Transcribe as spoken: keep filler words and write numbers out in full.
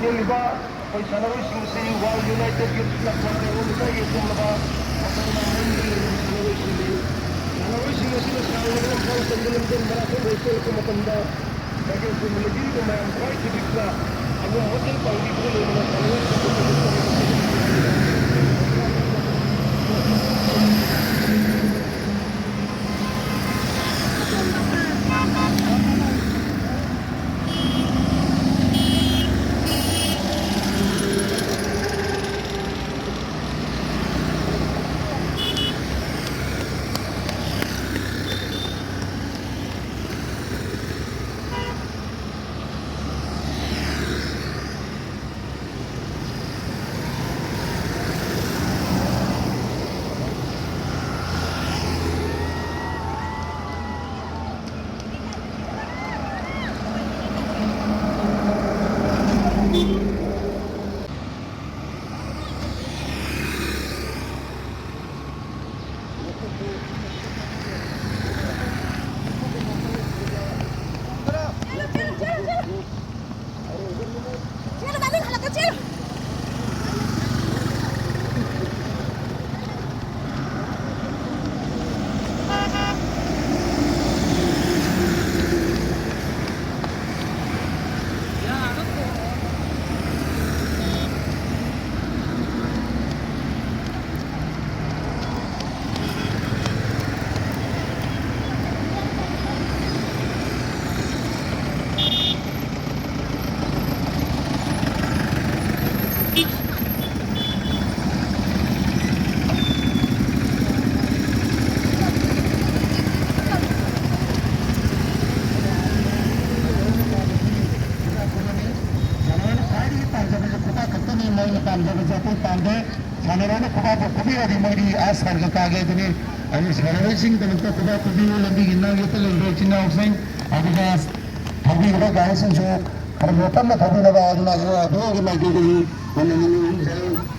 ꯆꯦꯜꯂꯤꯕ ꯑꯩꯈꯣꯏ ꯁꯥꯟꯅꯔꯣꯏꯁꯤꯡ ꯑꯁꯤ World United Youth Club ꯃꯥꯏꯀꯩꯔꯣꯝꯗ ꯌꯦꯡꯁꯤꯜꯂꯕ ꯃꯇꯝꯗ ꯃꯅꯤꯡꯗ ꯂꯩꯔꯤꯕ ꯁꯥꯟꯅꯔꯣꯏꯁꯤꯡꯅꯤ꯫ ꯁꯥꯟꯅꯔꯣꯏꯁꯤꯡ ꯑꯁꯤꯅ ꯁꯥꯡꯂꯕ ꯂꯝꯖꯥꯎ ꯆꯦꯟꯕ ꯂꯝꯖꯦꯜ marathon race ꯆꯦꯜꯂꯛꯄ ꯃꯇꯝꯗ ꯃꯥꯏꯀꯩ ꯄꯨꯝꯕ ꯂꯩꯕꯤꯔꯤꯕ ꯃꯌꯥꯝ ꯈ꯭ꯋꯥꯏ ꯊꯣꯏꯗꯣꯛꯄ ꯑꯉꯝꯕ ꯃꯇꯦꯡ ꯄꯥꯡꯕꯤꯕꯅ ꯂꯣꯏꯅꯅ ꯁꯥꯟꯅꯔꯣꯏꯁꯤꯡ ꯑꯁꯤ ꯁꯥꯟꯅꯔꯣꯏꯅ ꯈ꯭ꯋꯥꯏꯗꯒꯤ ꯄꯥꯝꯖꯕꯁꯦ ꯈꯨꯄꯥꯛ ꯈꯛꯇꯅꯤ, ꯃꯣꯏꯅ ꯄꯥꯝꯖꯕꯁꯦ ꯑꯇꯩ ꯄꯥꯝꯗꯦ꯫ ꯁꯥꯟꯅꯔꯣꯏꯅ ꯈꯨꯄꯥꯛꯄꯨ ꯈꯨꯕꯤꯔꯗꯤ ꯃꯣꯏꯗꯤ ꯑꯥ ꯁ꯭ꯋꯔꯒ ꯀꯥꯒꯦ ꯑꯗꯨꯅꯤ꯫ ꯑꯗꯨ ꯁꯥꯟꯅꯔꯣꯏꯁꯤꯡꯒꯤꯗꯃꯛꯇ ꯈꯨꯄꯥꯛ ꯈꯨꯕꯤꯌꯨ, ꯂꯝꯕꯤꯒꯤ ꯏꯅꯥꯛ ꯌꯦꯠꯇ ꯂꯩꯔꯤꯕ ꯏꯆꯤꯟ ꯏꯅꯥꯎꯁꯤꯡ꯫ ꯑꯗꯨꯒ ꯊꯧꯕꯤꯔꯤꯕ ꯒꯥꯔꯤꯁꯤꯡꯁꯨ ꯈꯔ ꯈꯔ ꯇꯞꯅ ꯊꯧꯕꯤꯅꯕ ꯑꯗꯨꯅ ꯑꯩ ꯑꯗꯣꯝꯒꯤ ꯃꯥꯏꯀꯩꯗꯒꯤ ꯍꯦꯟꯅ ꯅꯤꯡꯖꯔꯤ꯫